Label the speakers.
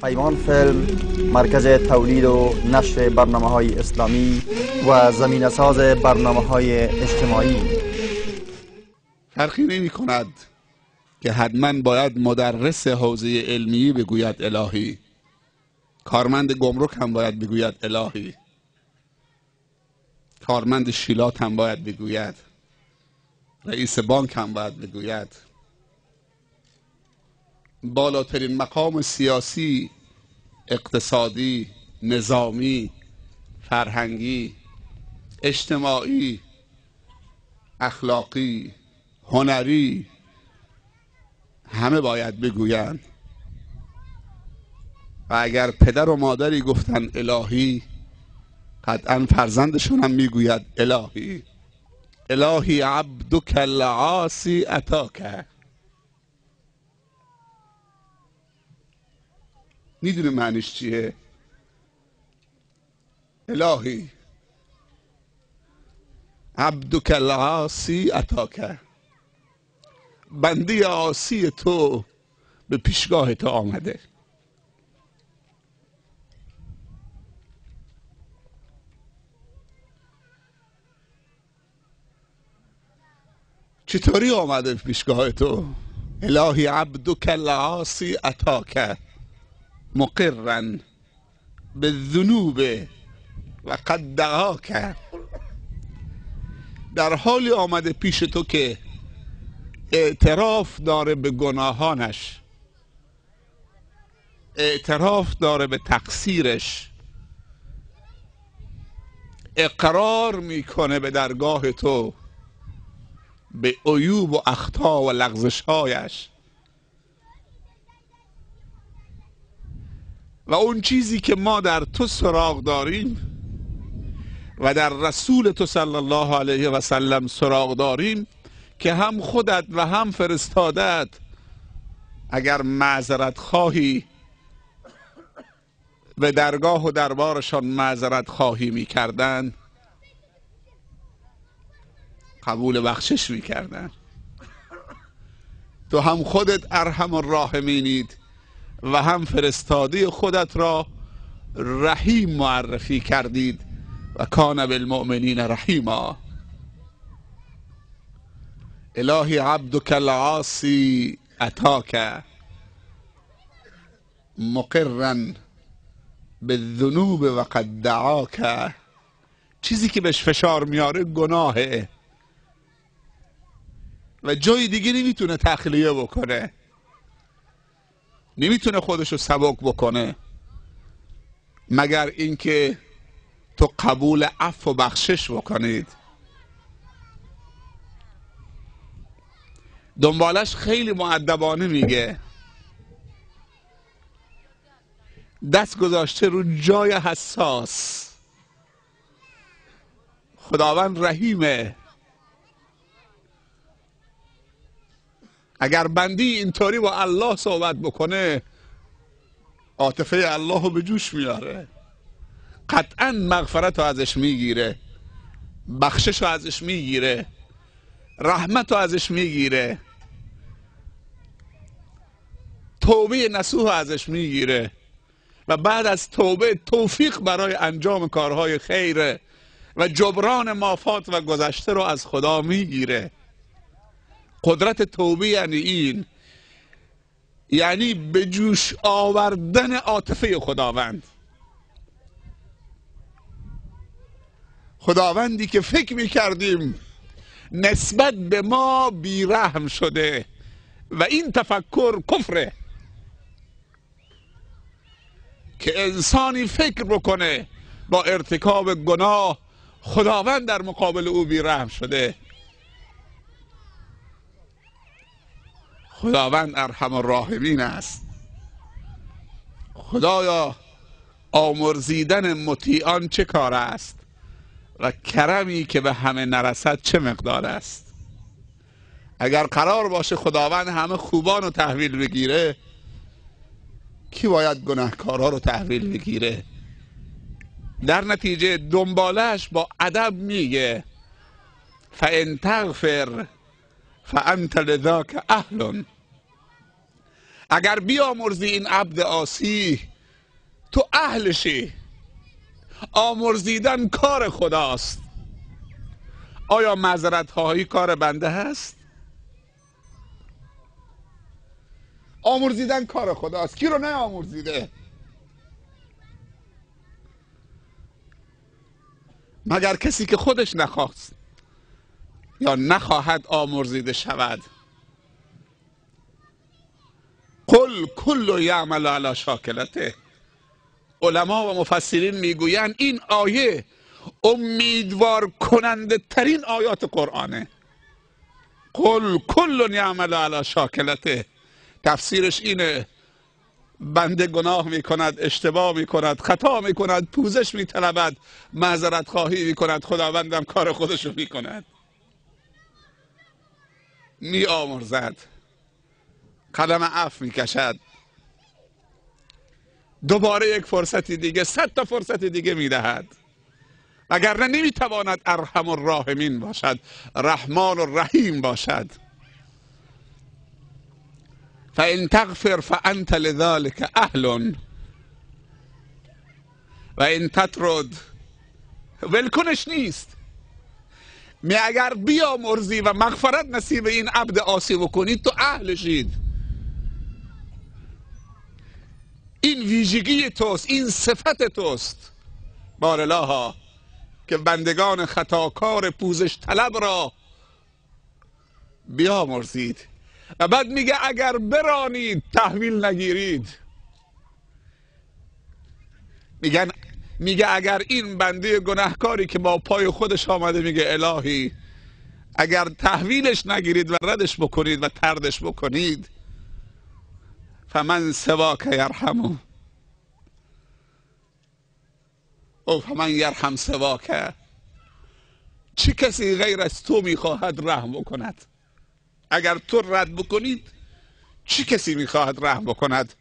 Speaker 1: پیمان فیلم مرکز تولید و نشر برنامه های اسلامی و زمینه ساز برنامه های اجتماعی.
Speaker 2: فرقی نمی کند که حتما باید مدرس حوزه علمی بگوید الهی، کارمند گمرک هم باید بگوید الهی، کارمند شیلات هم باید بگوید، رئیس بانک هم باید بگوید. بالاترین مقام سیاسی، اقتصادی، نظامی، فرهنگی، اجتماعی، اخلاقی، هنری، همه باید بگویند. و اگر پدر و مادری گفتن الهی، قطعا فرزندشون هم میگوید الهی. الهی عبدک العاصی اتاک. میدونه معنیش چیه؟ الهی عبدک العاصی اتاک، بنده عاصی تو به پیشگاه تو آمده. چطوری آمده به پیشگاه تو؟ الهی عبدک العاصی اتاک مقرا بالذنوب و قد دعاک. در حالی آمده پیش تو که اعتراف داره به گناهانش، اعتراف داره به تقصیرش، اقرار میکنه به درگاه تو به عیوب و اخطا و لغزشهایش، و اون چیزی که ما در تو سراغ داریم و در رسول تو صلی الله علیه و سلم سراغ داریم که هم خودت و هم فرستادت، اگر معذرت خواهی به درگاه و دربارشان معذرت خواهی میکردن، قبول بخشش میکردن. تو هم خودت ارحم الراحمینید و هم فرستاده خودت را رحیم معرفی کردید و کان بالمؤمنین رحیما. الهی عبدک العاصی اتاک مقرا بالذنوب و قد دعاک. چیزی که بهش فشار میاره گناهه و جای دیگه نمیتونه تخلیه بکنه، نمیتونه خودشو سبک بکنه، مگر اینکه تو قبول عفو و بخشش بکنید. دنبالش خیلی مؤدبانه میگه، دست گذاشته رو جای حساس. خداوند رحیمه. اگر بندی اینطوری با الله صحبت بکنه، عاطفه الله رو به جوش میاره، قطعا مغفرت رو ازش میگیره، بخشش رو ازش میگیره، رحمت رو ازش میگیره، توبه نصوح رو ازش میگیره و بعد از توبه توفیق برای انجام کارهای خیره و جبران مافات و گذشته رو از خدا میگیره. قدرت توبه یعنی این، یعنی به جوش آوردن عاطفه خداوند. خداوندی که فکر میکردیم نسبت به ما بیرحم شده و این تفکر کفره که انسانی فکر بکنه با ارتکاب گناه خداوند در مقابل او بیرحم شده. خداوند ارحم الراحمین است. خدایا آمرزیدن مطیعان چه کار است و کرمی که به همه نرسد چه مقدار است. اگر قرار باشه خداوند همه خوبان رو تحویل بگیره، کی باید گناهکارا رو تحویل بگیره؟ در نتیجه دنبالش با ادب میگه فان تغفر فانت لذاک اهل. اگر بیامرزی این عبد عاصی تو اهلشی. آمرزیدن کار خداست. آیا معذرت خواهی کار بنده هست؟ آمرزیدن کار خداست. کی رو نه آمرزیده؟ مگر کسی که خودش نخواست یا نخواهد آمرزیده شود. قل کل یعمل علی شاکلته. علما و مفسرین میگویند این آیه امیدوار کننده ترین آیات قرآنه. قل کل یعمل علی شاکلته، تفسیرش اینه بنده گناه میکند، اشتباه میکند، خطا میکند، پوزش میطلبد، معذرت خواهی میکند، خداوندم کار خودشو میکند، میآمرزد، قلم عفو میکشد، دوباره یک فرصت دیگه، 100 تا فرصت دیگه میدهد. وگرنه نمیتواند ارحم الراحمین باشد، رحمان الرحیم باشد. فإن تغفر فأنت لذلك أهل وإن تطرد. ولکنش نیست. می اگر بیامرزی و مغفرت نصیب این عبد عاصی بکنید تو اهلشید. این ویژگی توست، این صفت توست. بارالها که بندگان خطاکار پوزش طلب را بیامرزید. و بعد میگه اگر برانید تحویل نگیرید. میگه اگر این بنده گناهکاری که با پای خودش آمده، میگه الهی اگر تحویلش نگیرید و ردش بکنید و طردش بکنید، فمن سواک یرحمو او فمن یرحم سواک، چه کسی غیر از تو میخواهد رحم بکند؟ اگر تو رد بکنید چه کسی میخواهد رحم بکند؟